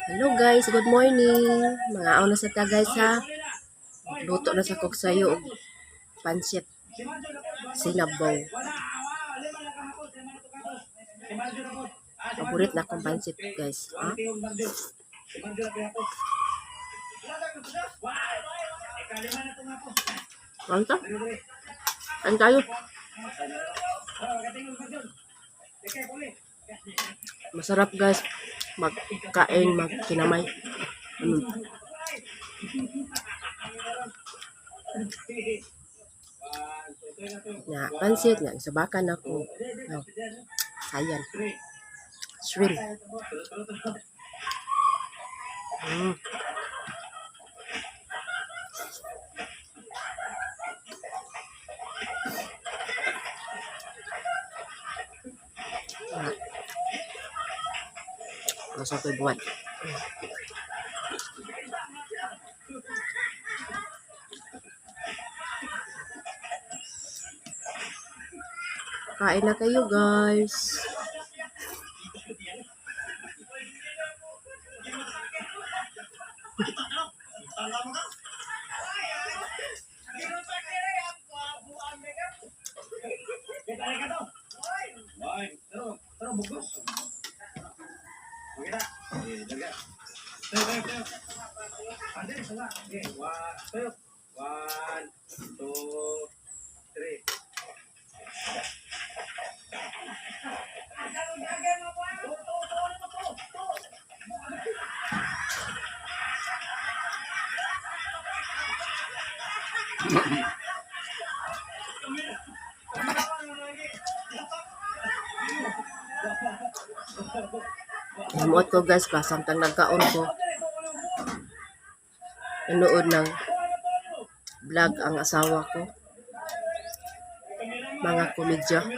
Hello guys, good morning. Mga na sa ta guys ha. Luto na sa kog sayo og pansit sinabaw. Paborit na akong pansit guys. Ha? Ano to? Ano tayo? Masarap guys. Magkain, magkinamay. Na pansit nga sabakan ako. No. Sayan. Shrimp. Ah. Nasa ko'y buwan. Kain na kayo guys. One, two, three. Himuot ko guys ba, samtang nagkaon ko. Nanood ng vlog ang asawa ko. Mga komedya. Ay,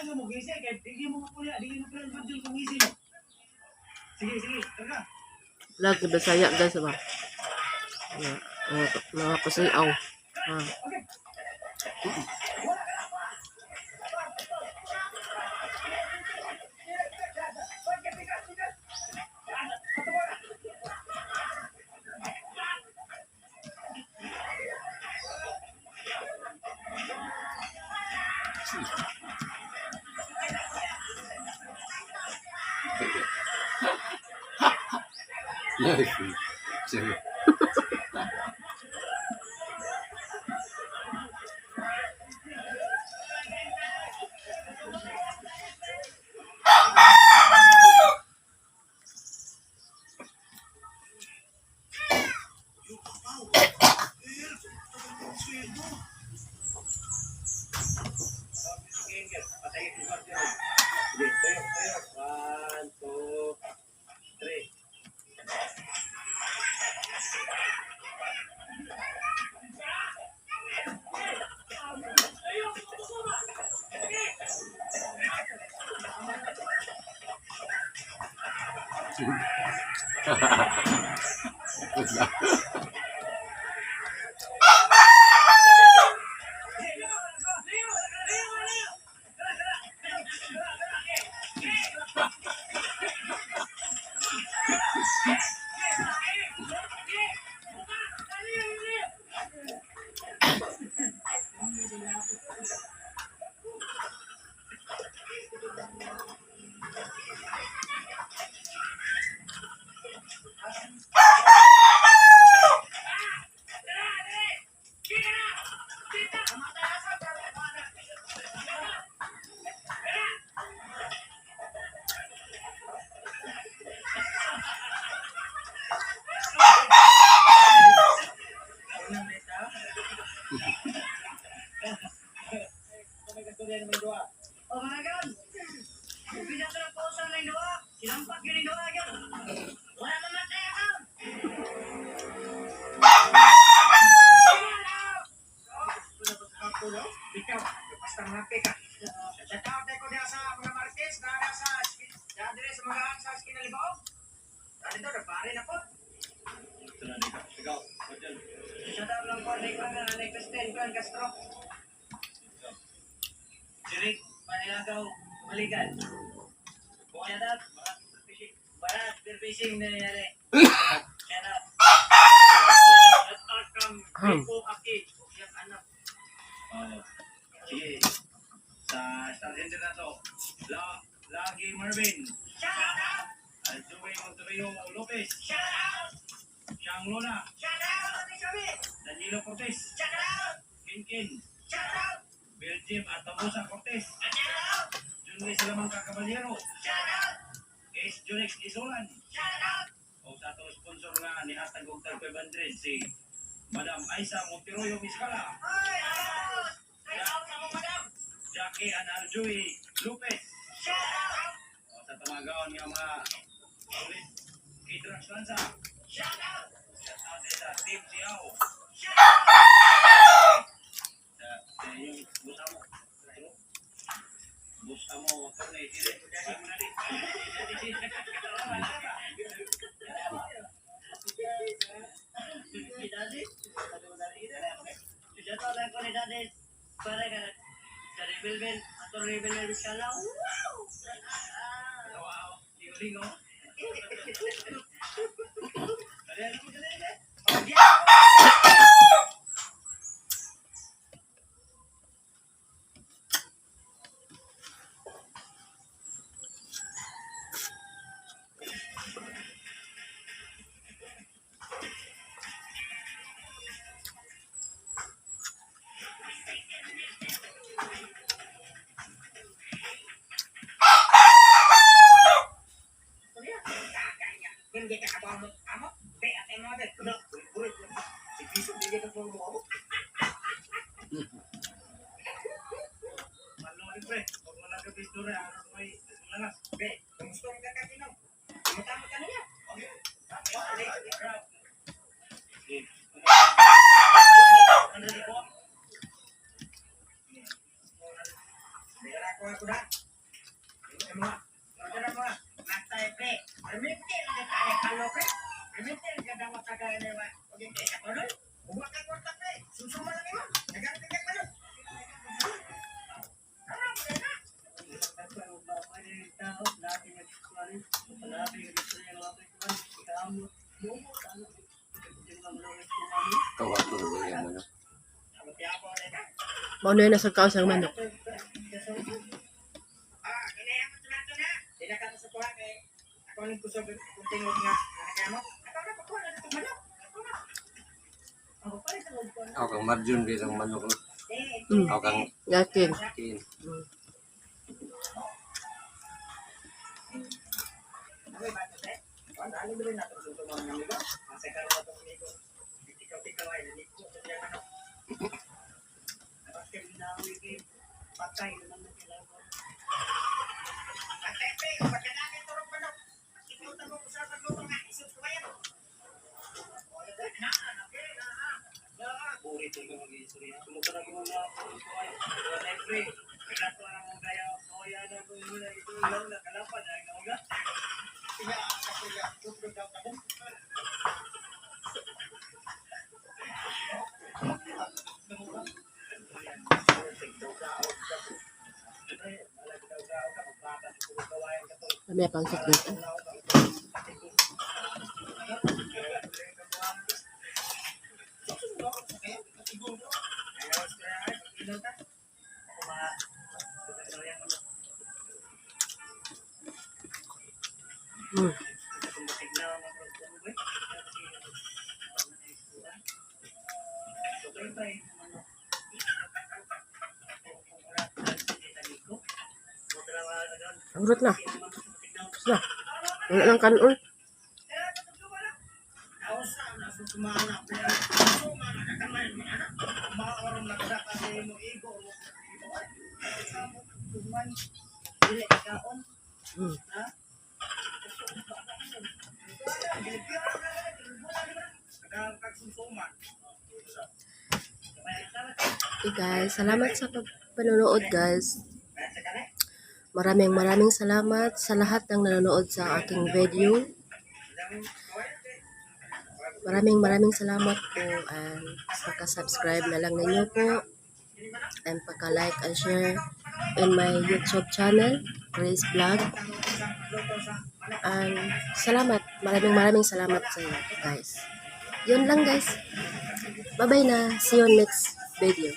nga mo gisi kay dili mo mapuli, dili mo pula ang kung gisi mo. Sige, sige, tara. Vlog na Bisaya guys ba. Mga, mga, mga kusiaw. Ah. Sige. Sige, tayo, tayo. One, two, three. Shout out lang po ni Christine Juan Castro. Si Rick Manilagaw Maligan. Shout out. Barat Beer Fishing na nangyari. Shout out. Shout out from Rico Aki. Yung anak. Oh. Sige. Sa Star Center na to. La Lagi Marvin. Shout out! Joey Monterrey Lopez. Shout out! Siang Luna. Shout out! Danilo Cortez. Shout out! Kinkin. Shout out! Belgium at Tamusa Cortez. Shout out! Junri Salamangka Caballero. Shout out! Ace Junex Isolan. Shout out! O sa atong sponsor nga ni Hatag og tag 500 si Madam Aisa Monteroyo Miscala. Jackie and Arjoy Lopez. Shout out! O sa tamagaon nga mga ulit Kidrax Lanza. Shout out! Shout out din sa Team Siao. Shout out! Sa yung busa mo. Busa mo, wag na isili. Ay mo na di. Wow! Lingo-lingo. Dali, dali, dali, dali. Malo pre. Pag wala ka pisto re, ano may lalas. Pre, kumusta ka kakinaw? Tumatama ka na niya. Okay. Okay. Ano po? Kawa ko na yung manok. Mao na yun nasa kaon sa manok. Ako kang Marjun bilang manok. Ako kang Yakin. kin. May pansit guys. Urot na. Tapos na. Wala lang kanon. Okay guys, salamat sa panonood guys. Maraming maraming salamat sa lahat ng nanonood sa aking video. Maraming maraming salamat po and paka-subscribe na lang ninyo po and paka-like and share in my YouTube channel, Grace Vlog. And salamat. Maraming maraming salamat sa inyo, guys. Yun lang, guys. Bye-bye na. See you next video.